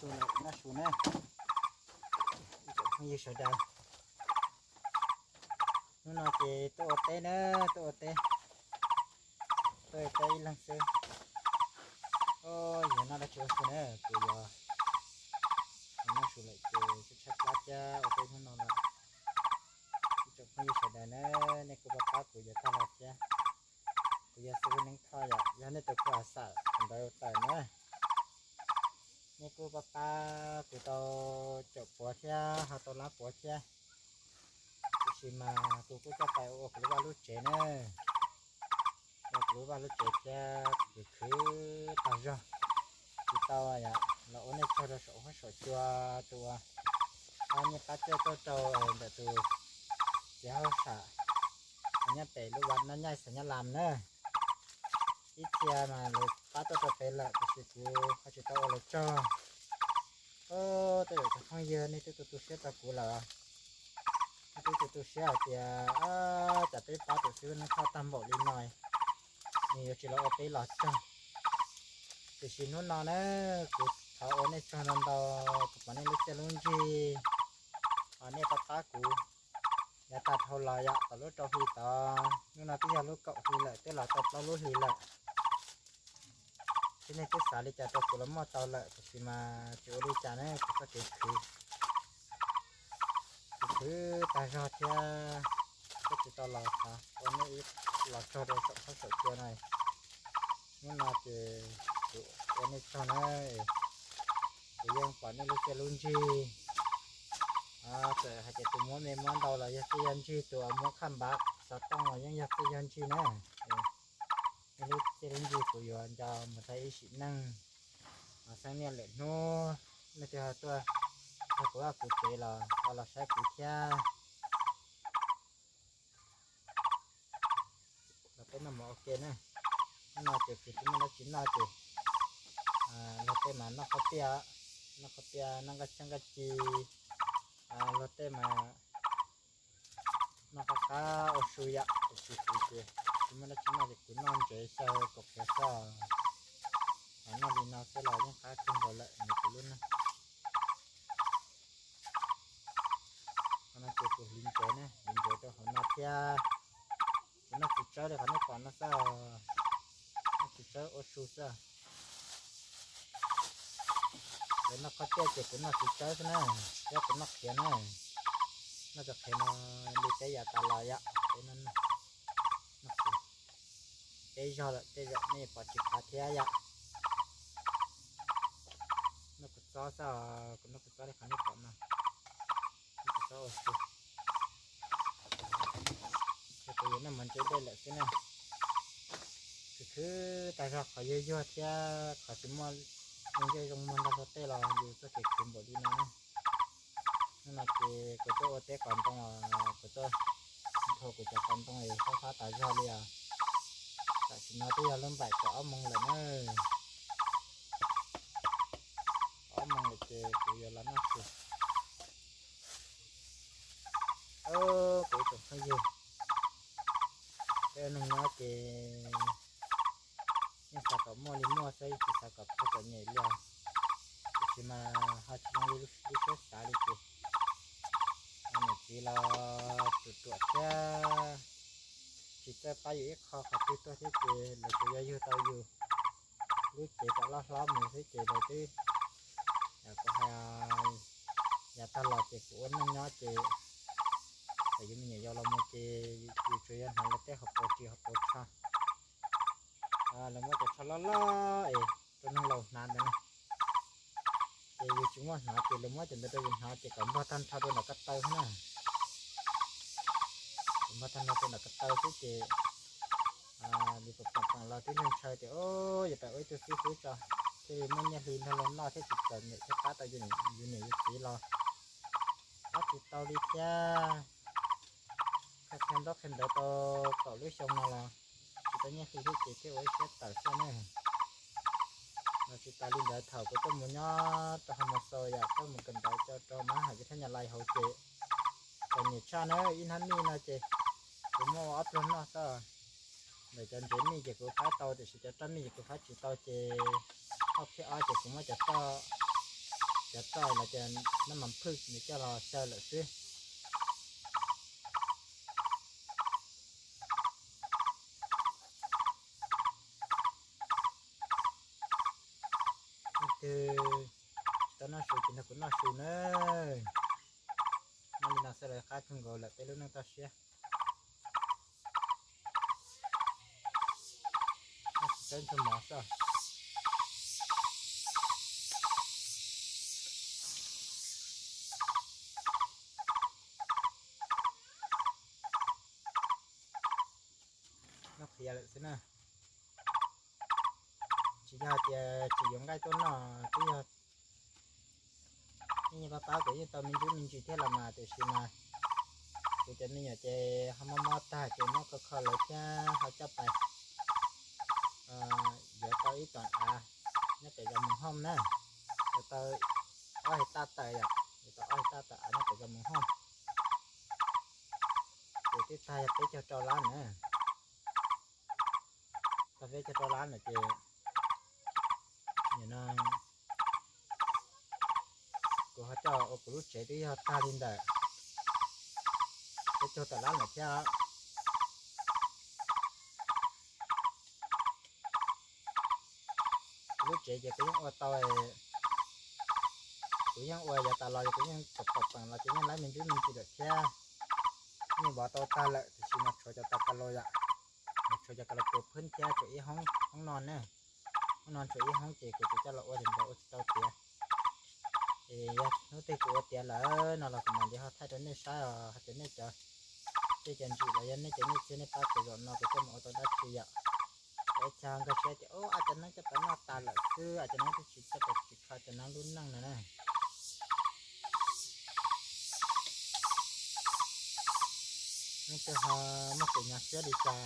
Noj su na, ib tsoom phooj ywg sawv daws. Hnub no ces tuaj ua teb na, tuaj ua teb, tuaj ua teb ib leeg xwb. Yog noj dab tsi ua su na, kuv yuav noj su lawm ces tshaib tshaib plab thiab ua teb hnub no lawm. Ib tsoom phooj ywg sawv daws na, nej kuj pab pab kuv yuav tag los thiab. Kuv yog Xib Hwb Neeb Thoj yom, yog nej tus kheej xam ntawd tawm na. Nej kuj pab pab kuv tau caum puav thiab ho tau lab puav thiab. Tiam sis mas kuv kuj coj pais ua kuv lub vaj lub tsev na, ua kuv lub vaj lub tsev thiab khwv khwv tag zog. Tsis tau los ua nej tsaug rau saum huab saum cua tus uas pab nyiaj pab txiaj tuaj rau ntawm tus txiv hauj sam nyob pem lub vaj Nab Nyaij Xeev Nyab Laj na. Ib txhia mas lawv pab tuaj rau pem lawm tiam sis kuv ho tsis tau ua lawv tsaug. Tej zaum cov phooj ywg nej twb tu tu siab rau kuv lawm, nej twb tu tu siab hais tias cas peb pab tus Xib Hwb Neeb Thoj tag npaum li no, nws yuav tsis los ua peb los tsaug. Tiam sis hnub no na, kuv thov ua nej tsaug ntau ntau, kuv pom nej lub txiaj lub ntsig, nej pab pab kuv yav tag dhau los yom, tom lub rau hli tod, hnub no twb yog lub kaum hli lawm, twb los tau plaub lub hli lawm. Thiab nej twb xav li cas rau kuv los muaj tau lawm, tiam sis mas tsis ua li cas ne, kuv txoj kev khwv, kuv khwv tag zog thiab, kuv tsis tau los thov ua nej ib los tsaug rau saum huab saum cua no. Hnub no ces kuv ua nej tsaug na, kuv yeej pom nej lub txiaj lub ntsig. Txawm hais tias tus muab me muab ntau los yog txiaj yog ntsig, tus muab khaj npav xov tooj los yeej yog txiaj yog ntsig na. Nej lub txiaj lub ntsig kuv yuav nco mus tag ib sim neej. Xeeb niaj lwm hnub nej twb ho tuaj txog kuv vaj kuv tsev los ho los saib kuv thiab. Los peb noj mov ua ke na. Hnub no ces kuv tsis muaj dab tsi noj ces luag tej mas noj qhob piaj, noj qhob piaj noj nqaij txhiab nqaij ci, luag tej mas noj qab qab ua su yom, tiam sis kuv ces tsis muaj dab tsi noj ces kuv noj ntsev xyaw kaum kiav xwb. Noj li no xwb los yeej qab kawg nkaus lawm nws kuv lub neej. Qhov no ces kuv hliv ntsev na, hliv ntsev rau hauv no thiab. Kuv noj txiv tsawb li qhov nej pom no xwb, noj txiv tsawb ua su xwb. Lawv noj qhob piaj ces kuv noj txiv tsawb xwb na, thiab kuv noj qhiav na. Noj cov qhiav no li peb yav tas los yom, peb noj, noj qhiav. Peb zog lawm tej zaum nej pom tsis khav thiab yom. Noj kua txob xwb, kuv noj kua txob li qhov nej pom no. Noj kua txob ua su. Ces kuv yuav noj mov ntse dej lawm xwb na. Khwv khwv tag zog, qhov yuag yuag thiab qhov tsis muaj zoo ntsej zoo muag ntag, luag tej los yus txoj kev khwv npaum li no na. Hnub no ces kuv tuaj ua teb qos ntoo, kuv tuaj nthua kuv cov qos ntoo es fab fab tas zog li os. Tam sim no twb yog lub npaim kaum ob moos lawm na. Kaum ob moos lawm ces kuv yuav los noj su. Kuv ib tsoom phooj ywg, peb ua neeg nyob ces yeej xav kom muaj li muaj xwb, tsis xav kom phem kom nyem li os. Tiam sis mas ho tsis zoo li lub siab xav li ces niam txiv los ruam ruam thiab tsis txawj pab yus ib qho qhov twg tuaj thiab ces lawv tsuas yog yug tau yus lub cev kom loj hlob mus xwb ces lawv twb, kuv hais, yav tag los ces kuv ua neej nyob ces thaum yus me nyuam yaus los mus ces yus tsuas yog hnav lawv tej hauv paus ris hauv paus tsho, lawv muab cov tsho loj loj es rau neeg laus hnav ntawd na. Ces yus tsis muaj hnav ces lawv muab cov ntawd rau yus hnav ces kom npog tag nrho rau nram ko taw xwb na. Kom npog tag nrho rau nram ko taw xwb ces yus pom pom los twb ntshaw tias, o, yuav pab ua ib tug xib fwb tso, thiaj li muaj nyiaj hli nrog luag noj thiab tsis txom nyem thiab pab tau yus niam yus txiv los pab tsis tau li thiab. Qhia qhia ntaub qhia ntawv tau kaum lub xyoo no los tsis tau nyiaj hli thiab ces thiaj ua ib siab tawm xwb ne. Los tsis tas li ntawd thaum kuv tuaj mus nyob rau Hauv Mos Xos yom, tuaj mus kawm ntawv rau Mab Hais Viv Thaj Nyab Laj hauv ces txom nyem tshaj na, ib hnab mij no ces kuv muab ua ob pluag noj xwb. Ntawm cov ntsev mij ces kuv faib tau tiam sis cov roj mij ces kuv faib tsis tau ces ob phij ob ces kuv muab cov roj Cov txoj los cov nab mas phwj nws coj los xyaw lawm xwb. Leej twg tsis tau noj su ces nrog kuv noj su na. Noj li no xwb los qab kawg nkaus lawm peb lub neej toj siab. Noj tsis txawb ntxuag mov xwb. Noj qhiav lawm xwb na. Tsis yog hais tias tsis yuav nqaij tuaj noj, twb yog yeej pab pab kuv yeej tau me ntsuj me ntsis thiab los mas, tiam sis mas kuv cov me nyuam ces ho mob mob tag ces muab kho kho lawv thiab ho coj pais yuav tau ib tom av nyob pem zos Moos Hooj na. Yuav tau ob hais taj tawm yom, yuav tau ob hais taj tawm av nyob pem zos Moos Hooj. Ces twb tag yog peb caug rau lab na. Tag peb caug rau lab lawm ces nim no kuv ho coj ua kuv lub tsev twb yog tag li ntawm peb caug tawm lab lawm thiab. Kuv lub tsev ces kuv yeej ua tau, kuv yeej ua yav tas los kuv yeej pom pom peem los ces yeej laib me ntsuj me ntsis lawm thiab. Yeej vov tau tag lawm tiam sis mas tshuav cov tas ka lo yom, tshuav cov ka lo puas phwb thiab tshuav ib hoob, hoob no ne, hoob no tshuav ib hoob ces kuv tsis coj los ua ces ntawd ua tsis tau tiav. Es yog hnub twg kuv ua tiav lawm no los kuv mam li ho thaij rau nej saib os, hais tias nej cov, nej cov ntsim los yog nej cov nyiaj txiag nej pab kuv zaum no kuv coj mus ua tau dab tsi yom. Ib txhia nkag siab tias ub, a cov neeb coj pais noj tas lawm xwb, a cov neeb twb tsis coj pais tsis kho cov neeb lub neej no na. Leej twg ho muaj kev nyuaj siab li cas,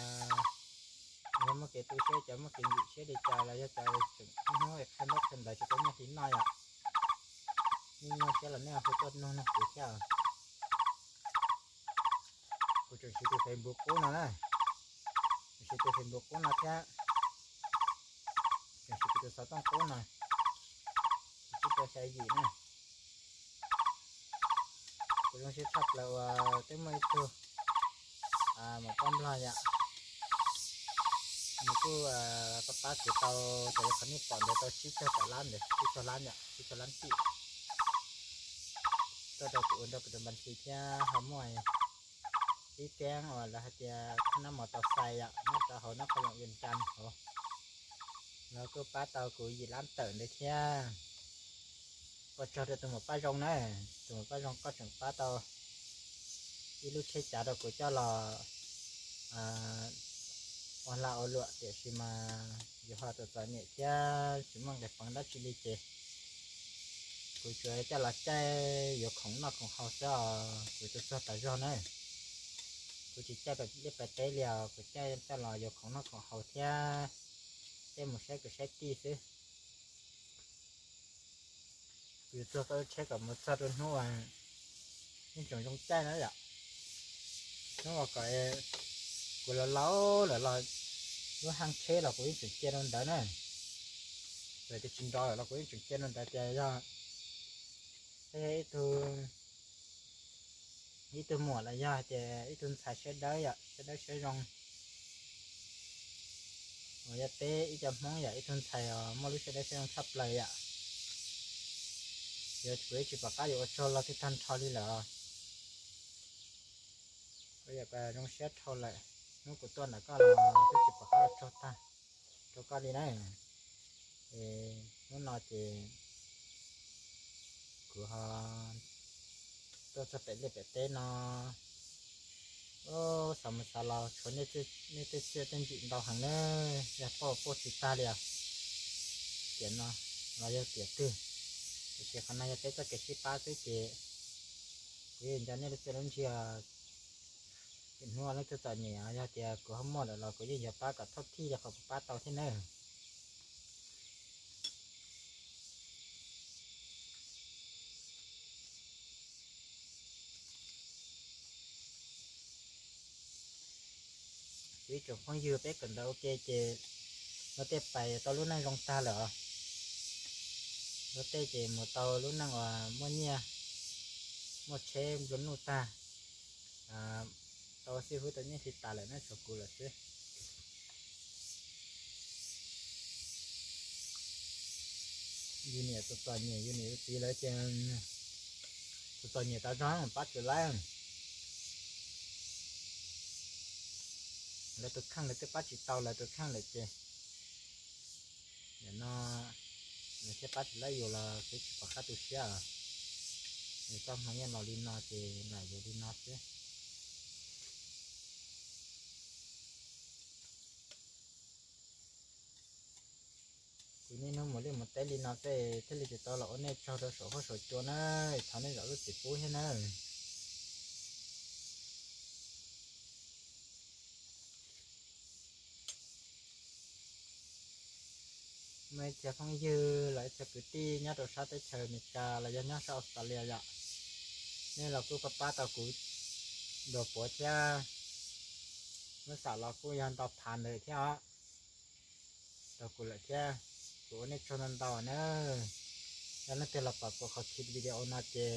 yog muaj kev tu siab, cov muaj kev ntxim siab li cas los yog cov tseem hnub qhia ntaub qhia ntawv tsis tau nyiaj hli noj yom, nej nyuaj siab los nej hu tuaj nug nug kuv thiab. Kuv tseem siv tus Facebook qub no na, tseem siv tus Facebook qub no thiab, tseem siv kuv tus xov tooj qub no, tsib rau xya yim na. Kuv zoo siab tshaj plaws uas twb muaj ib tug muam poj nplog yom, nws kuj pab pab kuv tau, tau qhov nej pom ntawd tau tsib caug tawm lab ntawd, tsib caug lab yom, tsib caug lab tim, tuaj rau kuv ua nrog kuv tus npa ntxhi thiab ho muaj ib teeb uas lawv hais tias khab nab mos tau xais yom, nyob rau hauv nab qhov loom Vias Cas hauv, lawv kuj pab tau kuv yim lab tawm ntawd thiab. Ua tsaug rau tus muam Paj Zoo na, tus muam Paj Zoo koj tseem pab tau ib lub tsheb cav rau kuv coj los ua hla ua luam, tiam sis mas yus ho txom txom nyem thiab tsis muaj nqis peev dab tsi li ces kuv tsuas coj los caij yuav khoom noj khoom haus xwb os, kuv tsuas txog tas zog na. Kuv tsis caij pem liaj pem teb li os, kuv caij coj los yuav khoom noj khoom haus thiab caij mus saib kwv saib tij xwb. Kuv yuav txog tau lub tsheb kom mus txog rau hnub uas yeej tseem zoo caij na yom. Hnub uas kom kuv laus laus lawm los lub haj tsheb los kuv yeej tseem cia rau ntawd na. Txawm tias tsis nrov lawm los kuv yeej tseem cia rau ntawd tias yog ib tug, ib tug muam los yog hais tias ib tug ntxhais siab dawb yom, siab dawb siab zoo uas yog peb ib co Hmoob yom, ib tug ntxhais uas muaj lub siab dawb siab zoo tshaj plaws yom. Yog kuv yeej tsis pom qab yuav ua tsaug los twb tag nrho li lawm os. Kuv yam zoo siab dhau lawm, hnub kuv tuaj ntawm koj los twb tsis pom qab ua tsaug tag rau koj li na. Es hnub no ces kuv ho tuaj txog pem liaj pem teb no, xav mus xav los tshuav nej tej txiaj tej ntsig ntau heev na, yog pauj pauj tsis tag li os. Tiam no los yog tiam twg, tiam sis qhov no yog peb txoj kev sib pab xwb ces kuv yeej nco nej lub txiaj lub ntsig. Hnub leej twg txom nyem yog tias kuv ho muaj lawm los kuv yeej yuav pab kom thauj thij li qhov kuv pab tau thiab nawb. Kuv ib tsoom phooj ywg, peb kawm ntawv ua ke ces no tej pais tau lub neej zoo tag lawm os. Luag tej ces mus tau lub neej uas muaj nyiaj, muaj tsheb nplua nuj tag, tau xib fwb tau nyiaj hli tas lawm na, tshuav kuv lawm xwb. Yus niam txom txom nyem, yus niam yus txiv lawv ces txom txom nyem tas zog pab tsis laib. Lawv tus kheej lawv twb pab tsis tau lawv tus kheej lawm ces nim no lawv thiaj pab tsis laib yus los twb tsis pom qab tu siab. Yus txoj hmoov yeej los li no ces lam yuav li no xwb. Kuv niaj hnub mus liaj mus teb li no xwb thiaj li tsis tau los ua nej tsaug rau saum huab saum cua na. Thov nej zam lub txim pub thiab na. Muaj ib txhia phooj ywg los ib txhia kwv tij nyob rau sab teb chaws Amelikas los yog nyob sab Australia yom, nej los kuj pab pab tau kuv dua puav thiab. Lub xam los kuj yog ntau phav ntawd thiab os. Tau kuv lawm thiab, kuv ua nej tsaug ntau ntau na. Yog leej twg los pom kuv qhov clip video no ces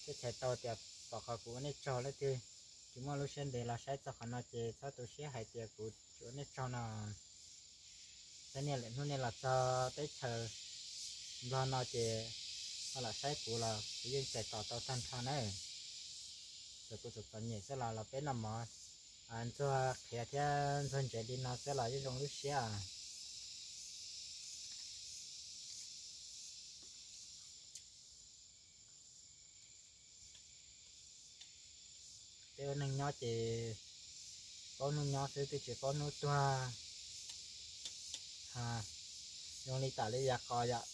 thiaj txhais tau tias pom qhov kuv ua nej tsaug. Leej twg tsis muaj lub siab ntev los saib txog qhov no ces txhob tu siab hais tias kuv tsis ua nej tsaug no. Thiab niaj lwm hnub nej los txog teb chaws Nplog no ces ho los saib kuv los kuv yeej txais tos tau tag nrho na. Txawm kuv txom txom nyem xwb los los peb noj mov ntxuag qhiav thiab ntxuag ntsev li no xwb los yeej zoo lub siab. Peb ua neeg nyob ces paub hnub nyob xwb twb tsis paub hnub tuag. Zoo li tam li yav qos yom,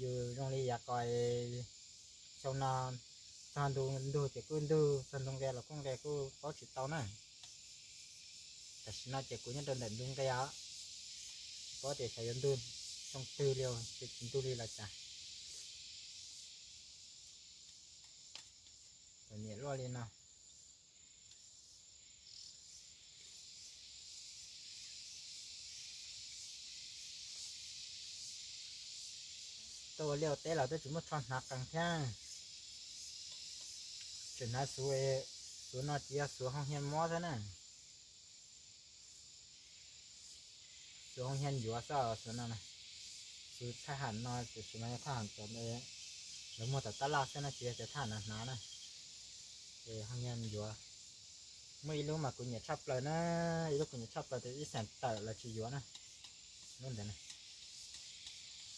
yus zoo li yav qos, xyoo no txog ntu ntug ces kuj ntug, txog ntu nqia los kuj nqia, kuj paub tsis tau na. Tam sim no ces kuv nyob rau ntawm ntu nqia, tsis paub tias xyov yuav ntug xyoo twg li, tsis ntug li los cas. Txom nyem luaj li no. Tuaj ua liaj ua teb los twb tsis muaj tsho hnav qees thiab. Tseem hnav xuv, xuv no ces yog xuv hoo hia mob xwb na. Xuv hoo hia yuav xwb xuv no. Xuv thaj ham no tiam sis mas yog thaj ham cov lawv muag tom tab laj xwb no, tsis yog cov thaj ham hnav na. Es hoo hia yuav. Muaj ib lub mas kuv nyiam tshaj plaws na, ib lub kuv nyiam tshaj plaws tias ib xees tawm lawv tsis yuav na. Lub ntawd na,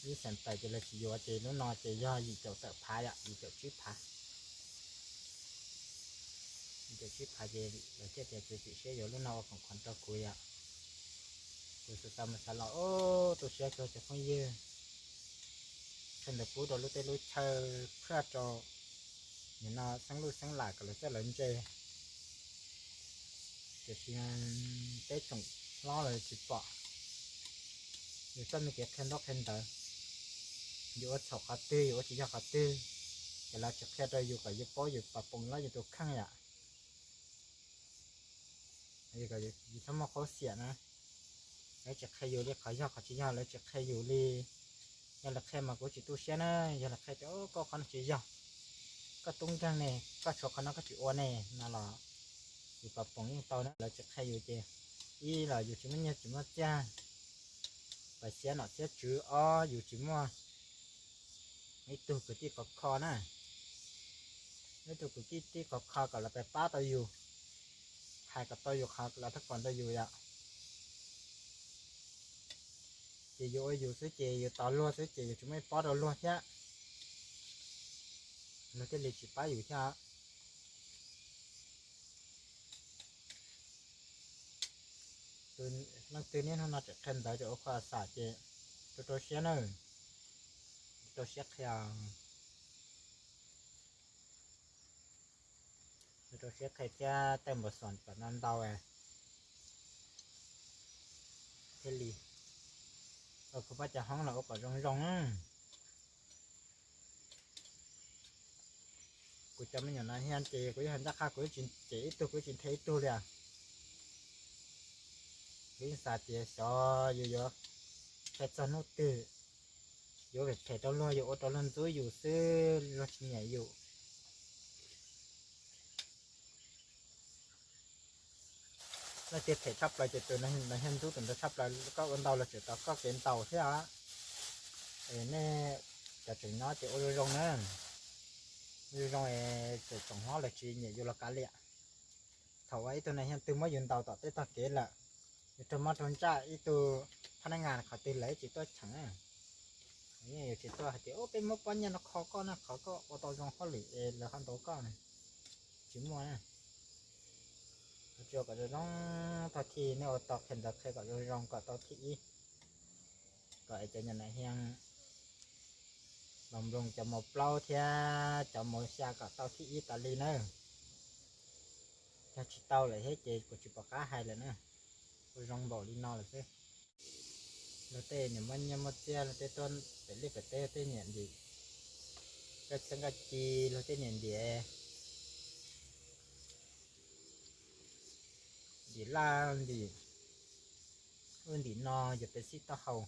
ib xees tawm ces lawv tsis yuav ces lub no ces yog yim caum tawm phav yom, yim caum tsib phav. Yim caum tsib phav ces lawv thiaj tias txiav txim siab yuav lub no ua khoom khoom rau kuv yom. Kuv xav xav mus xav los, ub, tu siab kawg cov phooj ywg. Qhia ntawd pub rau lub teb lub chaw, qhia rau nim no xeeb luj xeeb lam kom lawv txawj lawv ntse. Tiam sis peb tsoom hlob los tsis pom, yus txoj me kev qhia ntaub qhia ntawv, yus ua txhaum qhov twg, yus ua tsis yog qhov twg, ces lawv tsis qhia rau yus kom yus paub yus pab poom lob yus tus kheej yom. Yus txhob muaj qauv xiam na. Lawv tsis qhia yus li qhov yog qhov tsis yog, lawv tsis qhia yus li. Yog lawv qhia mas kuv tsis tu siab na, yog lawv qhia tias koj qhov no tsis yog, koj tub nkeeg ne, koj tshuav qhov no koj tsis ua ne no los yus pab poom yeej tau na. Lawv tsis qhia yus ces ib los yus tsis muaj nyiaj tsis muaj txiaj, pab xiab nom xiab tswv, ob yus tsis muaj ib tug kwv tij khov kho na, ib tug kwv tij khov kho kom lawv pab pab tau yus, hais kom tau yus qhov lawv thaj kom tau yus yom. Ces yus ua yus xwb ces yus tos luag xwb ces yus tsis muaj ib pob rau luag thiab, luag thiaj li tsis pab yus thiab. Tus leej twg niaj hnub no tseem qhia ntawv ces ua khuv xam ces rau rau siab na, rau siab qhia, rau siab qhia thiab tej npau suav kom no ntau thiaj li ua kuv pab cov hoob los ua kom zoo zoo. Kuv cov me nyuam no thiab ces kuv yeej hais ncaj qha, kuv yeej tsis cem ib tug, kuv yeej tsis nthe ib tug li. Kuv yeej xav tias xyov yus yuav qhia txog hnub twg, Yuav phem rau luag, yus ua rau luag ntxub yus xwb, luag tsis nyiam yus. Leej twg phem tshaj plaws ces tus ntawd yog ntxub tus ntawd tshaj plaws, koj ua ntau los tseem tau koj kev ntaus thiab. Es nej cov tseem nyob ces ua zoo zoo na, ua zoo zoo es tseem tsoom hlob lawv tsis nyiam yus los kav liam. Thaum uas ib tug neeg yog twg muab yus ntaus tom tej tog kev lawm, yus raug mob raug ntsaj, ib tug phab nab ngas qhov twg lawv tsis tuaj cheem. Yus tsis tuaj hais tias peb muab pob nyiaj no kho koj na, qhov koj ua tau zoo hauj lwm es lawv ho ntaus koj na, tsis muaj na. Tsuas kom zoo zoo, tag kis nej ua tau qhia ntawv qhia kom zoo zoo kom tau thib ib, kom es cov nyuam nam hia los nploos cov mos plaub thiab cov mos xya kom tau thib ib tas li nawb. Yog tsis tau lawm thiab ces kuv tsis pom qab hais lawm na, ua zoo npaum li no lawm xwb. Luag tej niam muaj nyiaj muaj txiaj, luag tej tuaj pem liaj pem teb, luag tej niam ntim nkaj txheeb nkaj ci, luag tej niam ntim, ntim laj ntim ub ntim no, yuav pes xij taub hau.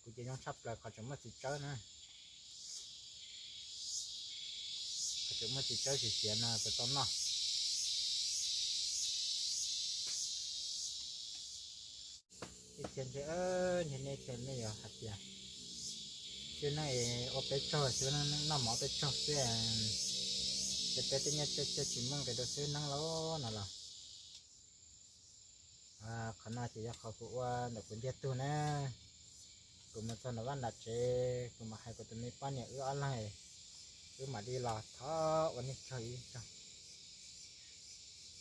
Kuv ces zoo tshaj plaws qhov tseem muaj txiv tsawb na, qhov tseem muaj txiv tsawb siav siav no kuv tau noj. Ib txhia ntshe, ntshe nej txhia nej yuav hais tias xib hwb neej es ua peb tsaug, xib hwb neej noj mov peb tsaug xwb, ces peb tej nyiaj tej txiaj tsis muaj nqis rau xib hwb neej lauj no los. Qhov no ces yog qhov kuv ua ntawm kuv ntiag tug na. Kuv mus txog nram vaj nram tsev, kuv mam hais kuv tus me poj niam wb ob leeg, wb mam li los thov ua nej tsaug ib zaug.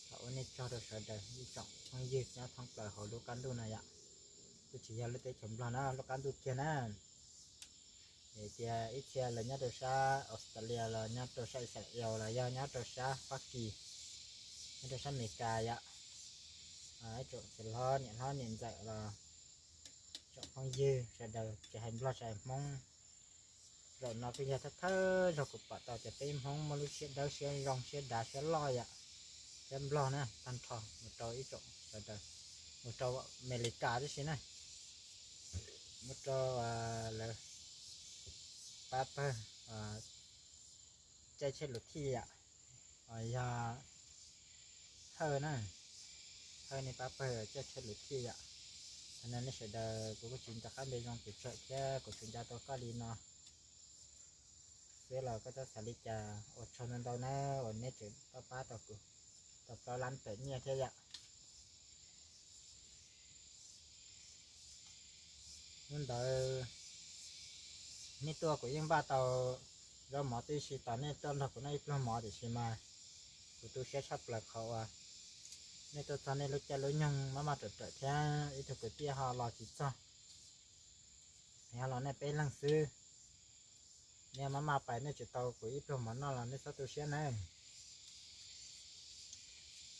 Thov ua nej tsaug rau sawv daws ib tsoom phooj ywg nyob thoob plaws hauv lub qab ntuj no yom. Twb tsis yog lub teb chaws Nplog na, lub qab ntuj kiag na. Es tias ib txhia lawv nyob rau sab Australia los nyob rau sab Israel los yog nyob rau sab Fab Kis, nyob rau sab Amelikas yom. Ib tsoom txiv hlob niam hlob niam ntxawm los tsoom phooj ywg sawv daws tsis hais Nplog tsis hais Hmoob, zaum no kuj yog thawj thawj zaug kuv pom tau tias peb Hmoob muaj lub siab dawb siab zoo siab dav siab loj yom, thiab Nplog na tag nrho mus rau ib tsoom sawv daws, mus rau Amelikas tib si na, mus rau lawv pab pawg Caij Tshej Lus Thij yom, yog Hawj na, Hawj nej pab pawg Caij Tshej Lus Thij yom. Thaum no nej sawv daws kuv kuj tsis nco qab npe zoo tus tsawg thiab kuv tsuas nco tau koj li no xwb los koj txhob xav li cas, ua tsaug ntau ntau na uas neb tseem pab pab tau kuv tau plaub lab tawm nyiaj thiab yom. Hnub ntawd nej tuaj kuv yeej npaj tau zaub mov tib si tos nej tuaj nrog kuv noj ib pluag mov, tiam sis mas kuv tu siab tshaj plaws qhov uas nej tuaj txog nej lub caij lub nyoog maj maj rawm rawm thiab ib tug kwv tij ho los tsis txog, ho los nej peb leeg xwb. Nej maj maj pais nej tsis tau kuv ib pluag mov noj los nej txhob tu siab nawb.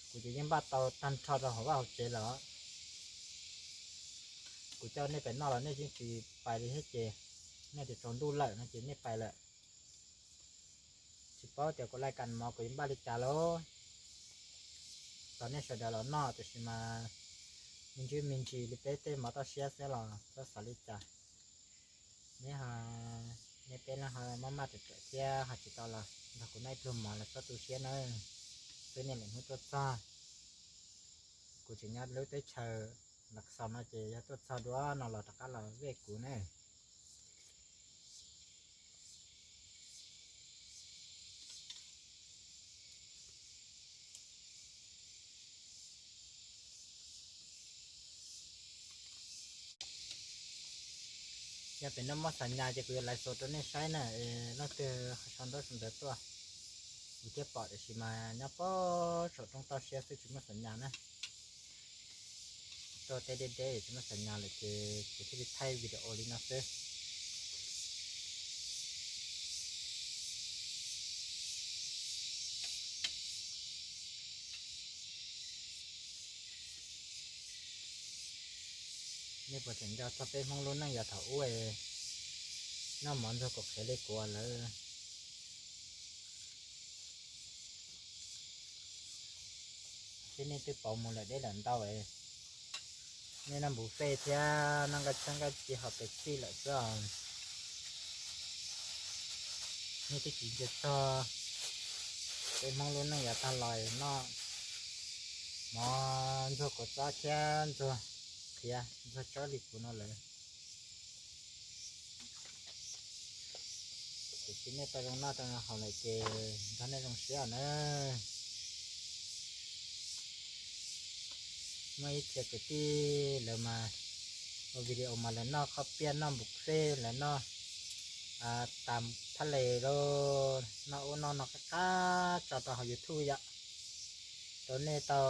Kuv ces yeej npaj tau tag nrho rau hauv vaj hauv tsev lawm. Kuv coj nej pem noj los nej yeej tsis pais li thiab ces, nej tias tsaus ntuj lawm no ces nej pais lawm. Tsis paub tias kuv laij kas mov kuv yuav npaj li cas lauj. Tos nej sawv daws los noj tiam sis mas me ntsis me ntsis li peb tej mov toj siab xwb los txhob xav li cas. Neb ho, neb peb leeg ho maj maj rawm rawm thiab ho tsis tau los nrog kuv noj ib pluag mov los txhob tu siab nawb. Twb niaj niam hnub tuaj txog, kuv tseem nyob lub teb chaws Lav Xaus no ces yog tuaj txog dua no los rov qab los vej kuv ne. Yog pem no muaj xam nyas ces kuv yuav laiv xov rau nej saib na, es leej twg ho sau ntaub sau ntawv tuaj, kuv thiaj pom, tiam sis mas nyob pob saum roob toj siab xwb tsis muaj xam nyas na. Rau teb deb deb tsis muaj xam nyas lawm ces kuv thiaj li thaij video li no xwb. Nej puas tseem nco txog peb Hmoob lub neej yav thaum ub noj mov ntxuag kaum qhev li kuv lawm? Thiab nej twb pauv mus lawm deb lawm ntau es, Nej noj npus fej thiab noj nkaj tshab nkaj ci hauv pes txij lawm xwb os. Nej twb tsis ntsia txog peb Hmoob lub neej yav tag los noj mov ntxuag kua txob thiab ntxuag qhiav ntxuag tsawb li kuv no lawm. Tiam sis nej tau zoo noj tau zoo haus lawm ces nrog nej zoo siab os na. Muaj ib txhia kwv tij lawv mas ua video mas lawv noj khob piaj noj npus fej lawv noj tas phab les lauj, noj ub noj no qab qab tso rau hauv YouTube yom, rau nej tau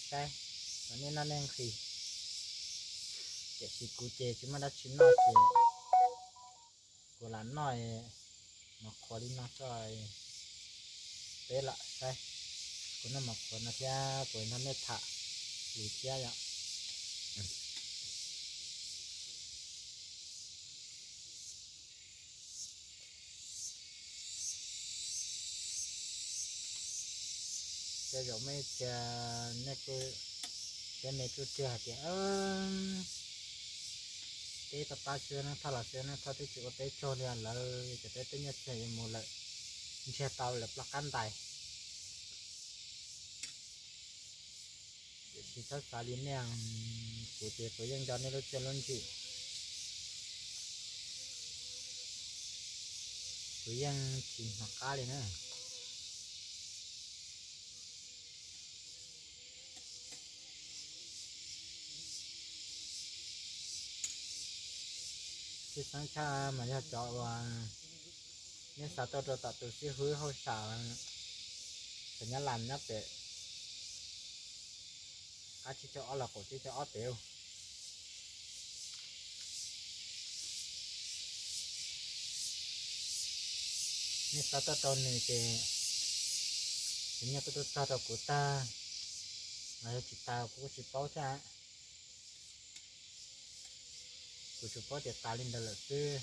saib, rau nej noj nej nqhis. Tiam sis kuv ces tsis muaj dab tsi noj ces kuv lam noj mov qhuav li no tso, peb lam saib. Kuv noj mov qhuav no thiab kuv nrog nej tham lus thiab yom. Tej zaum muaj ib txhia nej kuj siab me tsuj tiag hais tias peb pab pab xwb Neej Thoj los xwb Neej Thoj twb tsis ua peb tsaug li lawm, ces peb tej nyiaj txiag yuav mus lawm, ntsiag tau lawm ploj qab ntais. Tiam sis txhob xav li nej, kuv ces kuv yeej nco nej lub txiaj lub ntsig, kuv yeej tsis hnov qab li na. Tshwj xeeb tshaj mas yog cov uas nej xa tuaj rau tom tus xib hwb hauj sam, cov Nyab Laj nyob pem qab tsib caug ob los qaum tsib caug ob pem. Nej xa tuaj rau nws ces tus nyiaj tuaj tuaj txog rau kuv tag los yog tsis tas kuv kuj tsis paub thiab. Kuv tsuas paub tias tas li ntawd lawm xwb.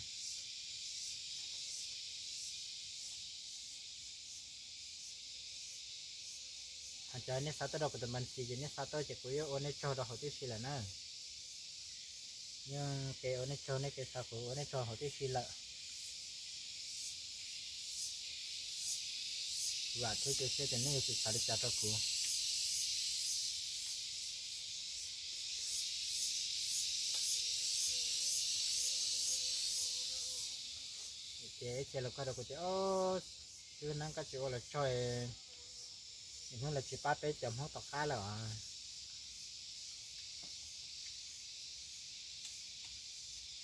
Hos cov nej xa tuaj rau kuv tus npa xis ces nej xa tuaj ces kuv yuav ua nej tsaug rau hauv tib si lawm na. Yeej ke ua nej tsaug, nej ke xa kuv ua nej tsaug hauv tib si lawm. Vam thiab cia siab tias nej yuav tsis xav li cas rau kuv. Ces ib txhia los koj rau kuv tias, xib hwb Neeb koj tsis ua los tsaug, hnub lawv tsis pab peb cov Hmoob tom qab lawm os.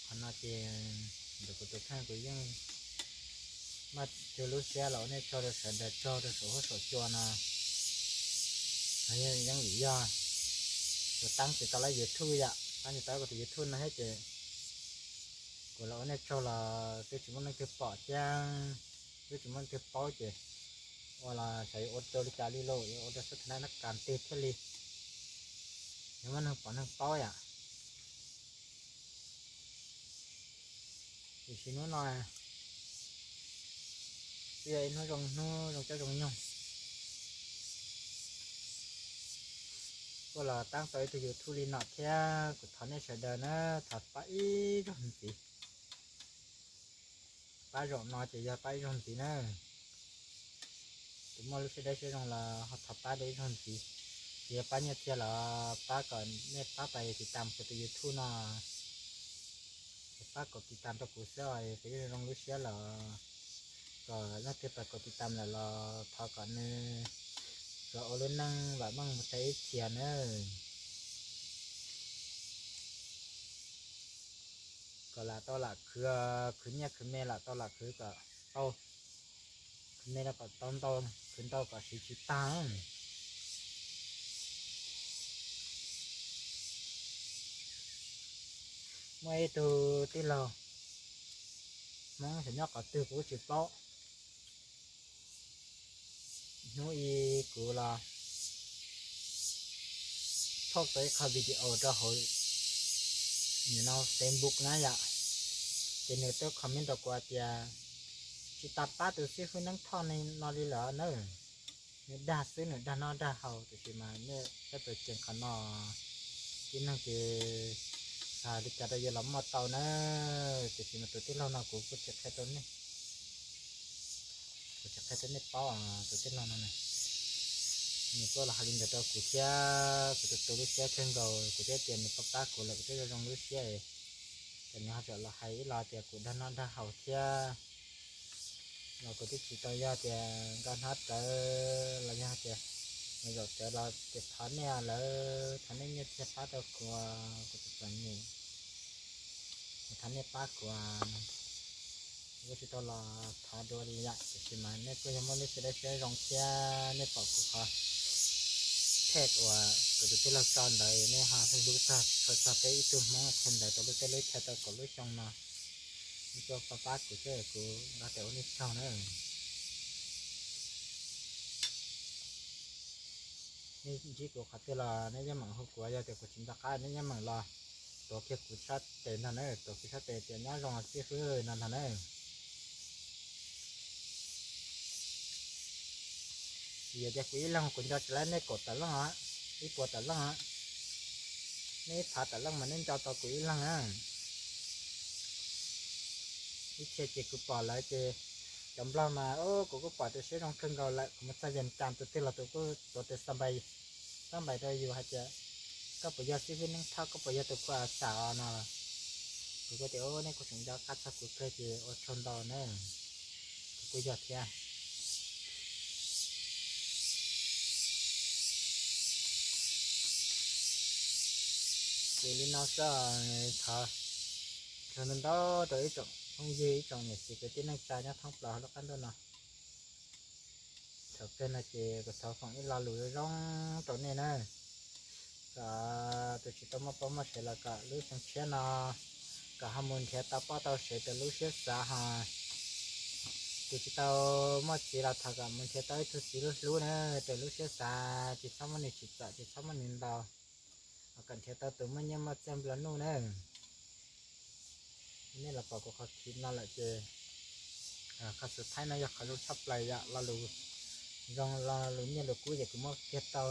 Qhov no ces ntawm kuv tus kheej kuv yeej muaj cug lub siab los ua nej tsaug rau sawv daws tsaug rau saum huab saum cua no. Yeej vim yog kuv tab tsis tau lawv YouTube yom, tab tsis tau kuv tus YouTube no thiab ces kuv los ua nej tsaug los twb tsis muaj leej twg pom thiab, twb tsis muaj leej twg paub ces ua los xyov yuav ua rau li cas li lauj, yuav ua rau sab tha na nab kas twg thiaj li yuav muaj neeg pom neeg paub yom. Tiam sis hnub no twb yog ib hnub zoo, hnub zoo caij zoo nyoog, kuj los tab tau ib tug YouTube li no thiab. Kuv thov nej sawv daws na, thov pab ib zaug ntxiv. Pab zaum no ces yog pab ib zaug ntxiv na. Tus muaj lub siab dawb siab zoo los ho thov pab dua ib zaug ntxiv. Ces yog pab nyiaj txiag los pab kom nej pab pais tiv tam kuv tus YouTube no. Pab kom tiv tam rau kuv xwb os, kuv yeej zoo lub siab los kom leej twg pais kom tiv tam lawm los thov kom nws tsuas ua lub neej vam meej mus tau ib txhia nawb. Kom lam tau lam khwv, khwv nyiaj khwv me lam tau lam khwv kom tau, khwv me no kom tau ntau, khwv ntau kom siv tsis tag. Muaj ib tug tij laug Hmoob xyov nyob qhov twg kuv tsis paub. Hnub ib kuv los post tau ib qho video rau hauv nws no Facebook na yom, ces nws twb comment rau kuv hais tias tsis tas pab tus xib hwb Neeb Thoj no li lawm na. Nws dag xwb, nws dag noj dag haus, tiam sis mas nej pab pawg ceev qhov no, Tib neeg ces hais li cas rau yus los muaj tau na, tiam sis mas tus tij laug no kuv kuj tsis qhia rau nej, kuv tsis qhia rau nej paub, tus tij laug no na, nws kuj los hais li ntawd rau kuv thiab, kuv tu tu lub siab kawg nkaus, kuv thiaj tias nws pab pab kuv lawm kuv thiaj zoo zoo lub siab. Ces nws ho txawm los hais ib los tias kuv dag noj dag haus thiab, los kuv twb tsis tau yog tias nkag hnab rawv los yog tias mus zaum rawv los tias thov nej lawm, thov nej nyiaj txiag pab rau kuv, kuv txom txom nyem, thov nej pab kuv. Kuv tsis tau los thov dua li yom, tiam sis mas nej kuj yog muaj lub siab dawb siab zoo thiab nej pom kuv qhov text uas kuv tus tij laug tso ntawd nej ho hlub hlub txog txog peb ib tug Hmoob qhia ntawv rau lub teb lub chaw tau kaum lub xyoo no, nej tuaj pab pab kuv thiab kuv nqa tes ua nej tsaug na. Nej ntsib kuv qhov twg los nej yeej meem hu kuv, yog tias kuv tsis nco qab nej yeej meem los tuav kiag kuv sab tes ntag na, tuav kuv sab tes tias nyob zoo xib fwb no ntag na. Vim tias kuv ib leeg kuv nco tsis laib nej kaum tawm leej os, ib puas tawm leej os, nej ib phav tawm leej mas nej nco tau kuv ib leeg na. Ib txhia ces kuv pom lawv ces cov Nplog mas kuv kuj pom tias siab zoo kawg nkaus lawm, kuv mus txog Vias Cas tus twg los tus kuj tuav tes xab npais rau yus hais tias koj puas yog xib fwb Neeb Thoj, koj puas yog tus khuj a xam os no. Kuv kuj tias nej kuj tseem nco qab txog kuv kawg ces ua tsaug ntau na, kuv kuj yog thiab. Ces li no xwb, thov tsaug ntau ntau rau ib tsoom phooj ywg ib tsoom niam txiv kwv tij neej tsa nyob thoob plaws hauv lub qab ntuj no. Thaum kawg no ces kuv thov foom ib lo lus zoo zoo rau nej na, kom tus tsis tau muaj poj muaj sev los kom lub xyoo tshiab no kom ho mus nrhiav tau poj tau sev rau lub siab xav ho, tus tsis tau muaj txiv los thov kom mus nrhiav tau ib tug txiv hlub hlub na, rau lub siab xav tsis txhob muaj nws tsim txom tsis txhob muaj nws ntaus, kom nrhiav tau tus muaj nyiaj muaj txiaj nplua nuj na. Nej los pom kuv qhov khiv no lawm ces qhov xus thaib no yog qhov zoo tshaj plaws yom, lo lus zoo lo lus nyiaj lus kub ces kuv muab kiag tau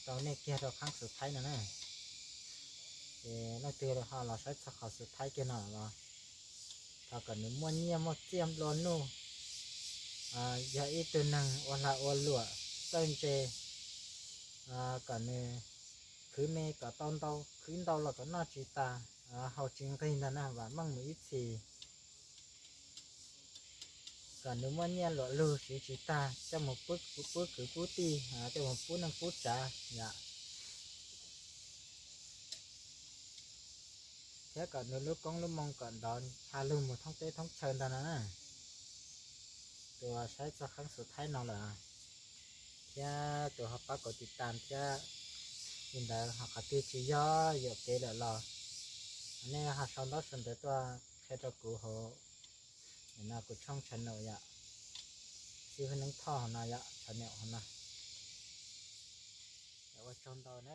rau nej kiag rau qhov xus thaib no na. Ces leej twg ho los saib txog qhov xus thaib kiag no los thov kom nws muaj nyiaj muaj txiaj nplua nuj, yog ib tug neeg ua lag ua luam txawj ntse, kom nws khwv me kom tau ntau, khwv ntau los kom noj tsis tas, haus tsis nqig ntag na, vam meej mus ib txhis. Kom nws muaj nyiaj luam lug siv tsis tag coj mus pub kwv pub tij, coj mus pub neej pub tsav yom. Thiab kom nws lub koob lub moo kom nrov ncha lug mus thoob teb thoob chaw ntag no na. Tus saib txog qhov xus thaib no lawm thiab tus ho pab kuv tiv tas thiab, li ntawd ho qhov twg tsis yog yuam kev lawm los nej ho sau ntaub sau ntawv tuaj qhia rau kuv hauv no kuv tshooj channel yom, xib hwb Neeb Thoj hauv no yom, channel hauv no. Ua tsaug ntau na.